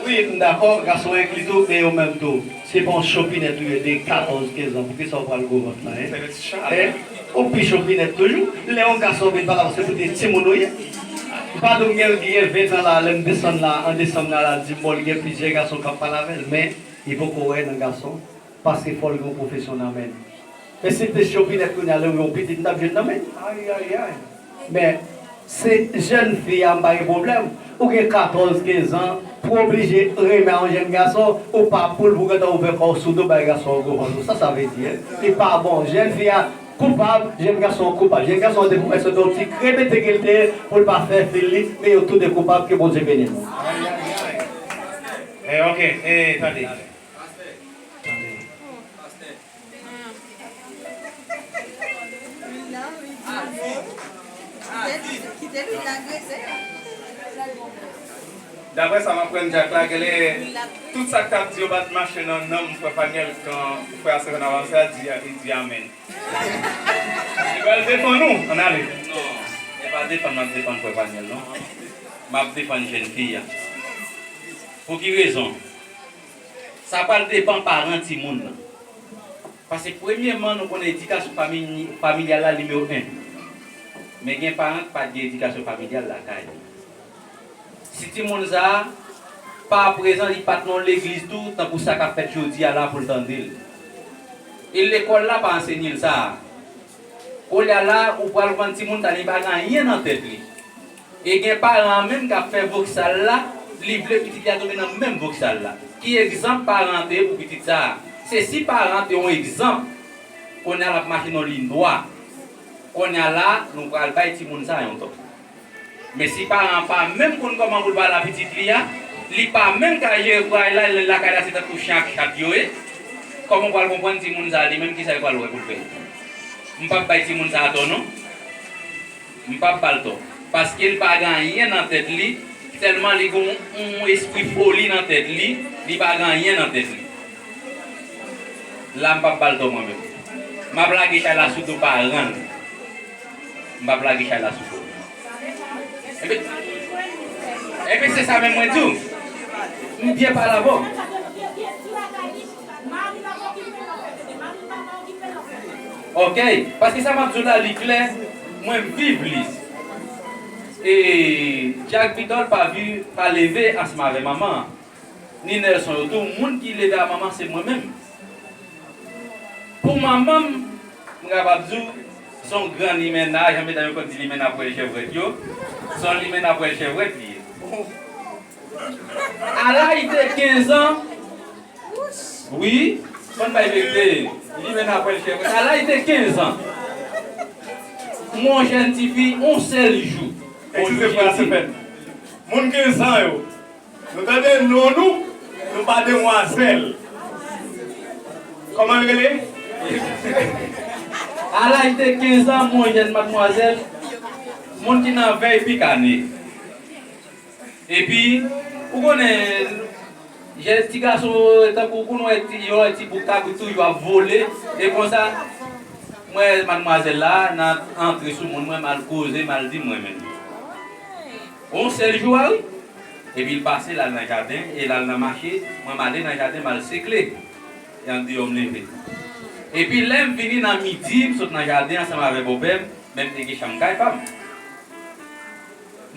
Wi, m dakò, gason enkli tou, men yo menm tou. Se pa yon chopinèt ou ye de katòz, kenz an, poukisa w pral gwo vant la, en? En? Ou pi chopinèt toujou. Lè yon gason vin pale avè w, se pou de timoun ou ye. M pa di w m gen, gen ven tan la, lè m desann la, an desanm la, la, di m, bon, li gen plizyè gason k ap pale avè l, men li poko wè nan gason. Paske fò l gen yon pwofesyon nan men l. Men si l te chopinèt kounye a, lè w gen yon pitit, m t ap jwenn nan men l. Ay, ay, ay. Men, se jèn fi a, m pa gen pwoblèm. Ou gen katòz, kenz an, pou w oblije renmen a yon jèn gason, ou pa poul pou gentan ouvè kò w sou do bay gason an gwo vant. Sa sa vle di, en? Li pa bon. Jèn fi a koupab, jèn gason an koupab. Jèn gason an te pou fè soti yon ti krebe te ke l te ye pou l pa fè fil li, men yo tou de koupab, ke Bondye beni nou. Eh, ok, eh, tande. Daprè sa m aprann Jack la, genlè tout sa k t ap di yo pa t mache nan nanm frè Panyèl kan frè a Seven avanse a di, li di amèn. Li pral defann ou, ann ale. Non, se pa defann m ap defann frè Panyèl non. M ap defann jèn fi a. Pou ki rezon? Sa pral depann paran timoun nan. Paske premyèman, nou konnen edikasyon fami-, familyal la nimewo en. Men gen paran ki pa t gen edikasyon familyal lakay. Si timoun sa a pa prezan, li pa t nan yon legliz tou, tankou sa k ap fèt jodi a la pou l tande l. E lekòl la pa ansenye l sa a. Kounye a la, ou pral konprann timoun sa, li pa gen anyen nan tèt li. E gen paran an menm k ap fè voksal la, li vle pitit li a tonbe nan menm voksal la. Ki egzanp paran an te ye pou pitit sa a? Se si paran an te yon egzanp, kounye a l ap mache nan liy dwa. Kounye a la, nou pral bay timoun sa a yon tò. Men si paran an pa menm konn kòman pou l pale a pitit li a, li pa menm ka jere kouraj la, lè lakay la se tankou chen ak chat yo ye, kòman w pral konprann timoun sa a li menm kisa l pral wè pou l fè? M p ap bay timoun sa a tò non. M p ap ba l tò. Paske l pa gen anyen nan tèt li, sèlman li gen yon, yon espri foli nan tèt li, li pa gen anyen nan tèt li. La m p ap ba l tò mwen menm. M ap lage chay la sou do paran l. M p ap lage chay la sou do. Ebyen, ebyen se sa menm mwen di w. M byen pale avè w. Ok, paske sa m ap di w la li klè, mwen viv li. E Jack Victor pa vi, pa leve ansanm avè manman an. Ni Nelson yo tou, moun ki leve a manman se mwen menm. Pou manman m, m kapab di w, se yon gran limena, jan medam yo konn di limena pwèl chèvwèt yo, se yon limena pwèl chèvwèt li ye. A laj de kenz an, wi, fò n bay verite, limena pwèl chèvwèt. A laj de kenz an, m wè yon jèn tifi, yon sèl jou. Eskize pou la semèn. Moun kenz an yo, nou tande non nou, nou pa demwazèl. Kòman l rele? A laj de kenz an, m wè yon jèn madmwazèl, moun ki nan ven epi kane. Epi, ou konnen, jèn ti gason, tankou pou nou wè ti, yo wè ti bouk kabrit toujou ap vole, e konsa, m wè madmwazèl la, nan antre sou moun, mwen m al koze, m al di mwen menm. Yon sèl jou a wi. Epi l pase, l al nan jaden, e l al nan mache, mwen m ale nan jaden, m al sekle. E andeyò m leve. Epi lè m vini nan midi, m sot nan jaden ansanm avè bòpè m, men m te gen chanm kay pa m.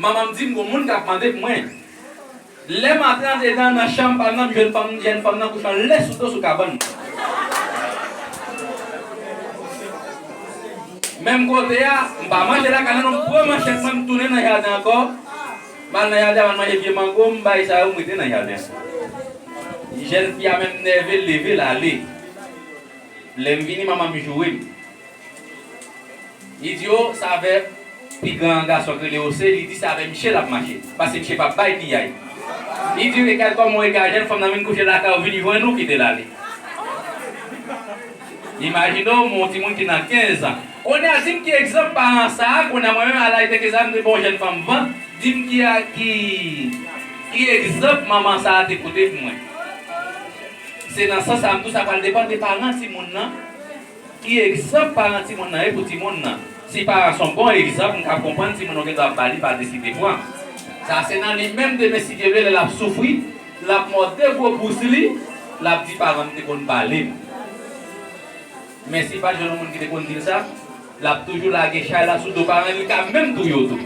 Manman m di m gon moun k ap mande pou mwen. Lè m antre andedan nan chanm pa m nan, m jwenn fanm, jèn fanm nan kouche anlè sou do sou kabann mwen. Menm kote a, m pa manje lakay la non, m pran manchèt mwen, m tounen nan jaden ankò. M al nan jaden, m al manje vye mango, m bay sa yo, m rete nan jaden. Jèn fi a menm nève, l leve, l ale. Lè m vini, manman m joure m. Li di, o, sa avè pi gran gason k rele Ose, li di se avè misye l ap mache. Paske misye p ap bay piyay. Li di, e gad kòman w egare, jèn fanm nan vin kouche lakay ou, vin jwenn ou, kite l ale. Imajine w, yon timoun ki nan kenz an. Kounye a, di m ki egzanp paran sa a, kounye a, mwen menm, a laj de kenz an, m te ba yon jèn fanm vant, di m ki, ki, ki egzanp manman sa a te pote pou mwen. Se nan sans sa a, m di w sa pral depann de paran timoun nan. Ki egzanp paran timoun nan ye pou timoun nan? Si paran se yon bon egzanp, m ka konprann timoun yo gendwa ap ba li pa deside pran. Sa se nan li menm demen, si Dye vle, lè l ap soufri, l ap mòde gwo bous li, l ap di, paran m te konn pale m. Men si pa t jwenn yon moun ki te konn di l sa, l ap toujou lage chay la sou do paran l, li ka menm touye w tou.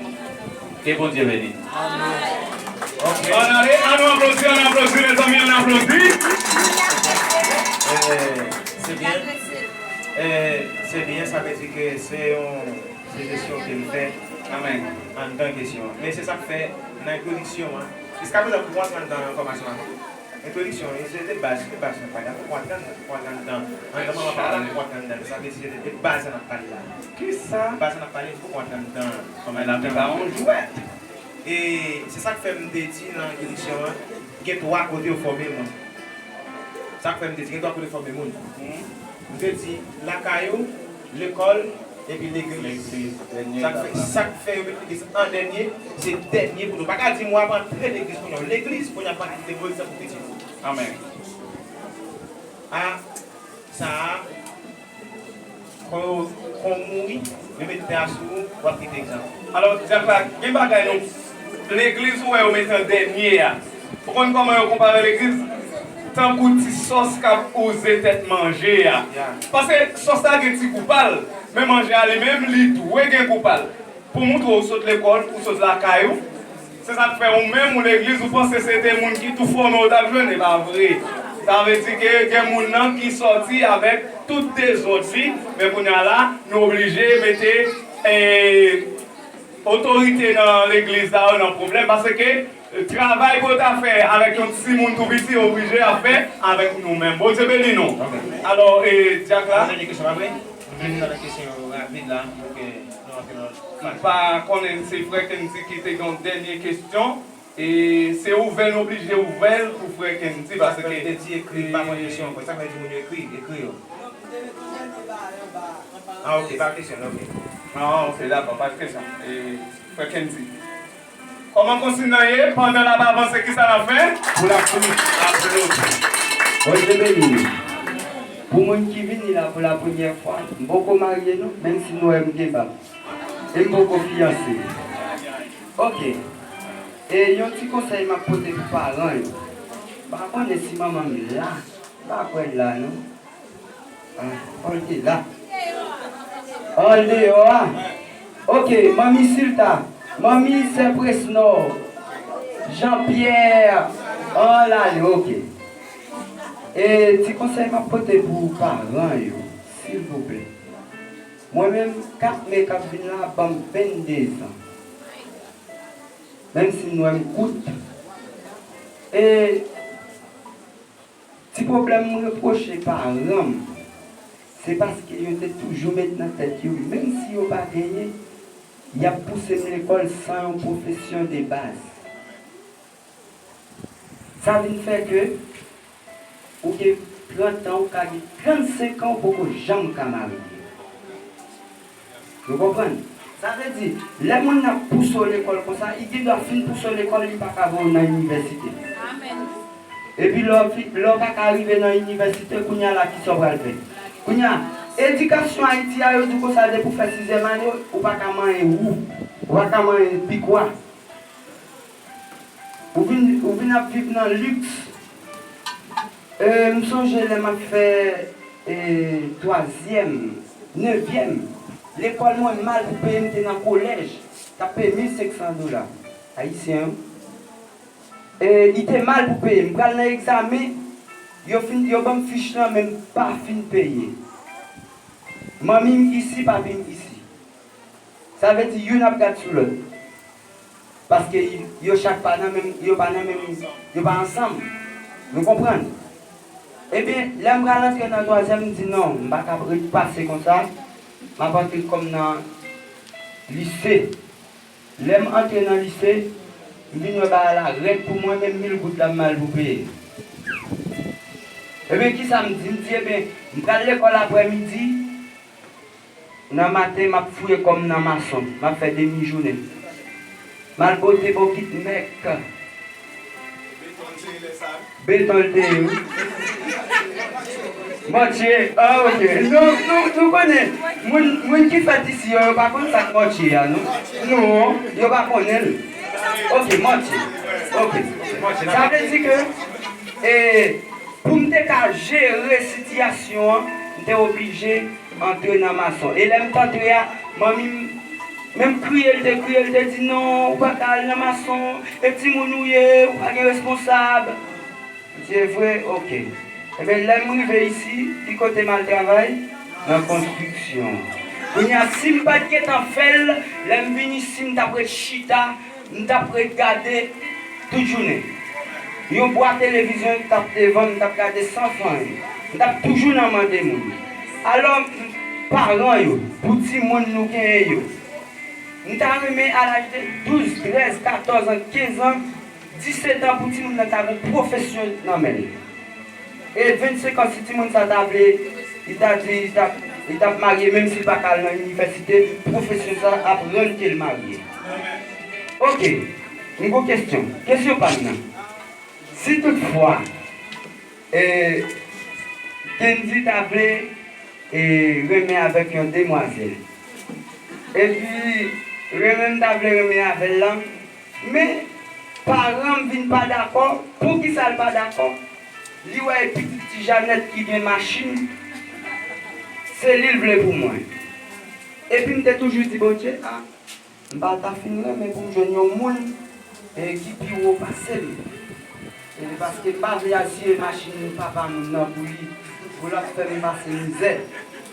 Ke Bondye beni. Ann ale, ann aplodi, ann aplodi, mezanmi, ann aplodi. Eh, se byen. Eh, se byen, sa vle di ke se yon sijesyon ke m fè. Amèn. Anndan kesyon an. Men se sa k fè, nan entwodiksyon an, jiskaprezan, pou antre anndan enfòmasyon an, entwodiksyon, se de baz, se de baz n ap pale la, pou antre anndan, pou antre anndan, anndan manman pawòl la, pou antre anndan, sa vle di se de, de baz n ap pale la. Kisa? Baz n ap pale, pou antre anndan, anndan. Mwen la, men pa yon jwèt. E se sa k fè m te di nan entwodiksyon an, gen twa kote yo fòme moun. Sa k fè m te di gen twa kote fòme moun. M te di lakay ou, lekòl, epi legliz. Legliz, dènye. Sa k fè, sa k fè yo met legliz an dènye, se dènye pou nou. Pa ka di m w ap antre legliz kounye a. Legliz kounye a pa kite legliz pou pitit ou. Amèn. A, sa a, Kon yo, kon w mouri, yo met tè a sou ou, w ap kite egzanp. Alò, Dyak la, gen bagay nou, legliz ou wè yo mete an dènye a. Ou konn kòman yo konpare legliz? Tankou ti sòs k ap wouze tèt manje a. Ya. Paske sòs la gen ti gou pa l, men manje a li menm, li dwe gen gou pa l. Pou moutre w sot lekòl, ou sot lakay ou. Se sa k fè ou menm, ou legliz, ou panse se te moun ki tou fòme ou t ap jwenn, e pa vre. Sa vle di ke gen moun nan ki sòti avèk tout dezòd li, men kounye a la, nou oblije mete, eh, otorite nan legliz la yo nan pwoblèm, paske travay pou yo ta fè avèk yon timoun tou piti, yo oblije ap fè avèk nou menm. Bondye beni nou. Amèn. Alò, eh, dyak la. Yon dènye kesyon, pa vre? M vin nan kesyon yo rapid la, pou ke nou antre nan lòt faz. M pa konnen si Frè Kendy ki te gen yon dènye kesyon. E se ouvè, n oblije ouvè l pou Frè Kendy, paske. Sa fè m te di ekri, m pa pran kesyon ankò. Sa fè di moun yo ekri, ekri yo. Ah, ok, pa kesyon, ok. Ah, ok, dakò, pa kesyon. E, Frè Kendy. Kòman konsiy nan ye? Pandan n ap avanse, kisa n ap fè? Pou l ap fini. Absolument. Bondye beni nou. Pou moun ki vini la pou la premyè fwa, m poko marye non, menm si nou wè m gen bab. E m poko fiyanse. Ok. E yon ti konsèy m ap pote pou paran yo. M pa konnen si manman m la. M pa kwè l la non. Ah, oh, l te la. Oh, l deyò a. Ok, manmi Silta, manmi Sè Presnò, Jean Pierre, oh, l ale, ok. E ti konsèy m ap pote pou paran yo, silvouplè. Mwen menm, kat me k ap vin la ban m venndezan. Menm si m wè m kout. E ti pwoblèm m repwoche paran m, se paske yo te toujou met nan tèt yo, menm si yo pa genyen, y ap pouse m lekòl san yon pwofesyon de baz. Sa vin fè ke ou gen trant an, ou ka gen trannsenk an, ou poko janm ka marye. Nou konprann? Sa vle di, lè moun nan ap pouse w lekòl konsa, li gen dwa fin pouse w lekòl, li pa ka voye w nan inivèsite. Amèn. Epi lè w fi-, lè w pa ka rive nan inivèsite, kounye a la, kisa w pral fè? Kounye a, edikasyon Ayiti a, yo di w konsa, depi w fè sizyèm ane, ou pa ka manyen wou, ou pa ka manyen pikwa. Ou vin, ou vin ap viv nan liks. E, m sonje lè m ap fè, e, twazyèm, nevyèm, lekòl mwen mal pou peye, m te nan kolèj, t ap peye mil senk san dola ayisyen an. E, li te mal pou peye. M pral nan egzamen, yo fin, yo ban m fich lan, men m pa fin peye. Manmi m isi, papi m isi. Sa vle di youn ap gad sou lòt. Paske yo chak pa nan menm, yo pa nan menm, yo pa ansanm. Nou konprann? Ebyen, lè m pral antre nan twazyèm, m di non, m pa ka ret pase konsa. M ap antre kòm nan lise. Lè m antre nan lise, m vin wè bagay la rèd pou mwen, menm mil goud la m mal pou peye. Ebyen, kisa m di? M di, ebyen, m pral lekòl aprèmidi. Nan maten, m ap fouye kò m nan mason. M ap fè demi jounen. M al pote bokit mèk. Beton l te ye, wi. Mòtye, ah, ok. Nou, nou, nou konnen, moun, moun ki fèt isi yo, yo pa konn sa k mòtye a, non? Non, yo pa konnen l. Ok, mòtye. Ok. Sa vle di ke, e, pou m te ka jere sitiyasyon an, m te oblije antre nan mason. E lè m t antre a, manmi m menm kriye, l te kriye, l te di, "Non, ou pa ka al nan mason, e timoun ou ye, ou pa gen responsab." M di, "E vre? Ok." Ebyen, lè m rive isi, ki kote m al travay? Nan konstriksyon. Kounye a, si m pa t gentan fè l, lè m vin isi, m t ap ret chita, m t ap ret gade tout jounen. Yon bwa televizyon t ap devan m, m t ap gade san fè anyen. M t ap toujou nan mande moun. Alò, paran yo, pou timoun nou genyen yo, m ta renmen a laj de douz, trèz, katòz an, kenz an, disèt an pou timoun nan ta gen pwofesyon nan men l. E vennsenk an, si timoun sa ta vle, li ta di, li t ap, li t ap marye, menm si l pa ka al nan inivèsite, pwofesyon sa ap rann ke l marye. Oke, m gon kesyon. Kesyon pa m nan, si toutfwa, e, Kendy ta vle, e, renmen avèk yon demwazèl, epi renmen m ta vle renmen avè l lan, men paran m vin pa dakò. Poukisa l pa dakò? Li wè e pitit ti Janèt ki gen machin, se li l vle pou mwen. Epi m te toujou di Bondye, a, m pa ta fin renmen pou m jwenn yon moun, e, ki pi wo pase m. E, paske m pa vle al siye machin papa moun nan pou li, pou l ap fè m pase mizè.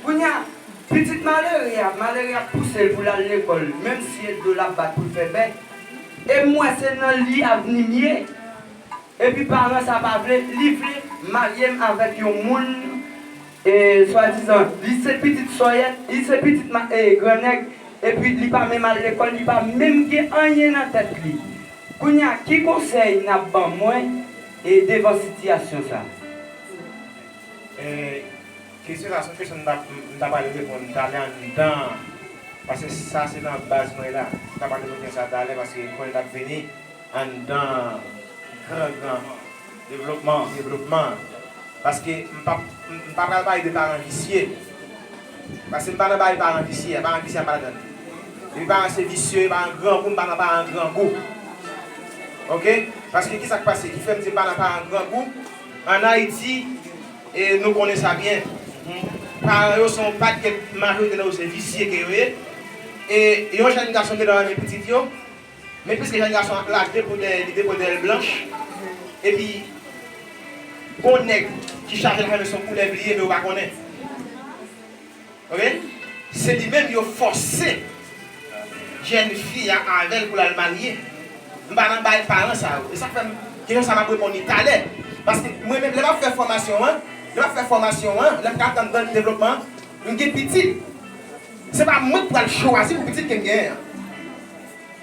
Kounye a, pitit malere a, malere a pouse l pou l al lekòl, menm si e dlo l ap bat pou l fè bèk. E m wè se nan li avni m ye. Epi paran sa pa vle, li vle marye m avèk yon moun, e, swadizan, li se pitit sòyèt, li se pitit ma-, e, grannèg, epi li pa menm al lekòl, li pa menm gen anyen nan tèt li. Kounye a, ki konsèy n ap ban mwen, e, devan sitiyasyon sa? E, kesyon sa, se yon kesyon m t ap, m t ap pral reponn talè anndan, paske sa se nan baz mwen la. M t ap pral reponn kesyon sa talè, paske konnen l ap vini anndan gran, gran devlopman, devlopman. Paske m pa, m, m pa pral pale de paran visye. Paske m pa nan bagay paran visye, paran visye a pa ladan l. Depi paran se visye, paran grangou, m pa nan paran grangou. Oke? Paske ki sa k pase? Ki fè m di m pa nan paran grangou? Ann Ayiti, e nou konnen sa byen, paran yo se yon pakèt, majorite nan yo se visye ke yo ye. E yon jèn gason gentan renmen pitit yo, men piske jèn gason ap la depo dèyè li, depo dèyè l blanch, epi gon nèg ki chaje l renmen se yon koulè bliye, men yo pa konnen. Oke? Se li menm yo fòse jèn fi a avè l pou l al marye. M pa nan bay paran sa yo. E sa k fè m, kesyon sa m ap reponn li talè. Paske mwen menm, lè m ap fè fòmasyon an, lè m ap fè fòmasyon an, lè m ka antre nan devlopman, m gen pitit. Se pa mwen k pral chwazi pou pitit ke m genyen an.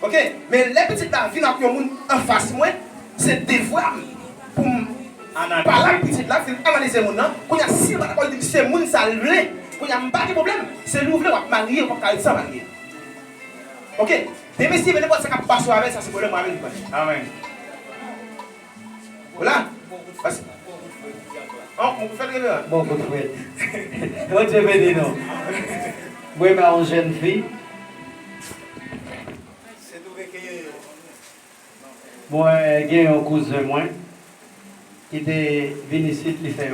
Oke? Men lè pitit la vin ak yon moun anfas mwen, se devwa m pou m pale ak pitit la, pou m analize moun nan. Kounye a, si l pa dakò, li di m se moun sa l vle. Kounye a, m pa gen pwoblèm. Se li w vle, w ap marye, ou p ap ka ret san marye. Oke? Demen, si e nenpòt sa k ap pase w avè l, sa se pwoblèm w avè l, li pa. Amèn. Vwala. Paske, an, mwen fè l reveran. Bon kout fwèt. Bondye beni nou. Mwen renmen yon jèn fi. Mwen gen yon kouzen mwen ki te vin isit, li fè